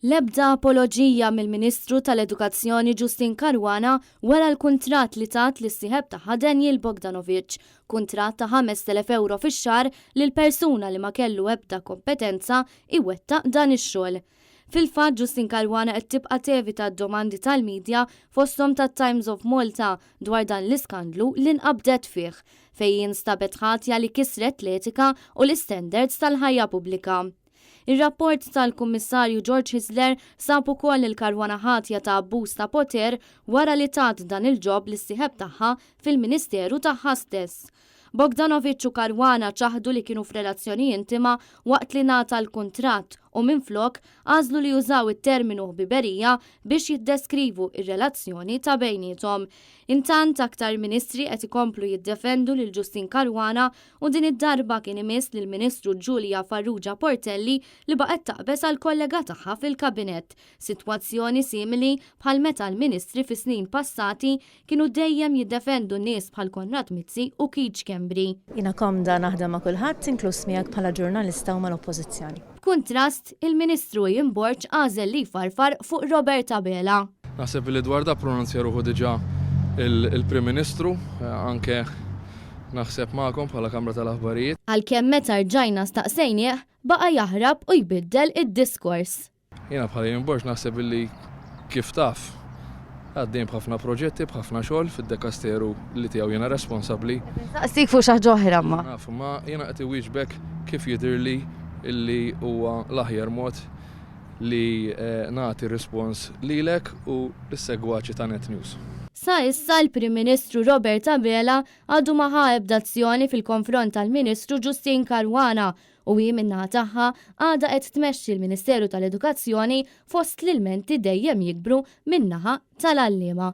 L-ebda apoloġija mill-Ministru tal-Edukazzjoni Justyne Caruana wara l-kuntratt li tat lis-sieħeb tagħha Daniel Bogdanovic, kuntratt ta' 5,000 ewro fix-xahar lil persuna li ma kellu ebda kompetenza jwettaq dan ix-xogħol. Fil-fatt Justyne Caruana qed tibqa' tevita d-domandi tal-midja fosthom tat-Times of Malta dwar dan l-iskandlu li nqabdet fih, fejn hi nstabet ħatja li kisret l-etika u l-istandards tal-ħajja pubblika. Ir-rapport tal-Kummissarju George Hyzler sab ukoll lil Caruana ħatja ta' abbuż ta' poter wara li tat dan il-ġob lis-sieħeb tagħha fil-Ministeru tagħha stess. Bogdanovic u Caruana ċaħdu li kienu f'relazzjoni intima waqt li ngħata l-kuntratt u minflok għażlu li jużaw it-terminu ħbiberija biex jiddeskrivu r-relazzjoni ta' bejniethom. Intant aktar ministri qed ikomplu jiddefendu lil Justyne Caruana U din id-darba kien imiss lill-Ministru Julia Farrugia Portelli li baqgħet taqbeż għall-kollega tagħha fil-Kabinett, sitwazzjoni simili bħal meta l-Ministri fi snin passati kienu dejjem jiddefendu nies bħal Konrad Mizzi u Keith Schembri. Jiena komda naħdem ma' kulħadd, inkluż miegħek bħala ġurnalista u mal-Oppożizzjoni. B'kuntrast, il-Ministru Ian Borg għażel li jfarfar fuq Robert Abela. Naħseb li dwar da ppronunzja ruħu diġà il-Prim Ministru, anke naħseb magħkom bħala Kamra tal-Aħbarijiet. Għalkemm meta rġajna staqsejnieh, baqa' jaħrab u jbiddel id-diskors. Jiena bħala Ian Borg naħseb illi kif taf għaddejjin b'ħafna proġetti, b'ħafna xogħol fid-dekasteru li tiegħu jiena responsabbli. Qed insaqsik fuq xi ħaġa oħra imma. Naf, imma jiena qed iwieġbek kif jidhirli illi huwa l-aħjar mod li nagħti rispons lilek u lis-segwaċi ta' Net News. Sa issa l-Prim Ministru Robert Abela għadu ma ħa ebda azzjoni fil-konfront tal-Ministru Justyne Caruana u hi min-naħa tagħha għadha qed tmexxi l-Ministeru tal-Edukazzjoni fost l-ilmenti dejjem jikbru min-naħa tal-għalliema.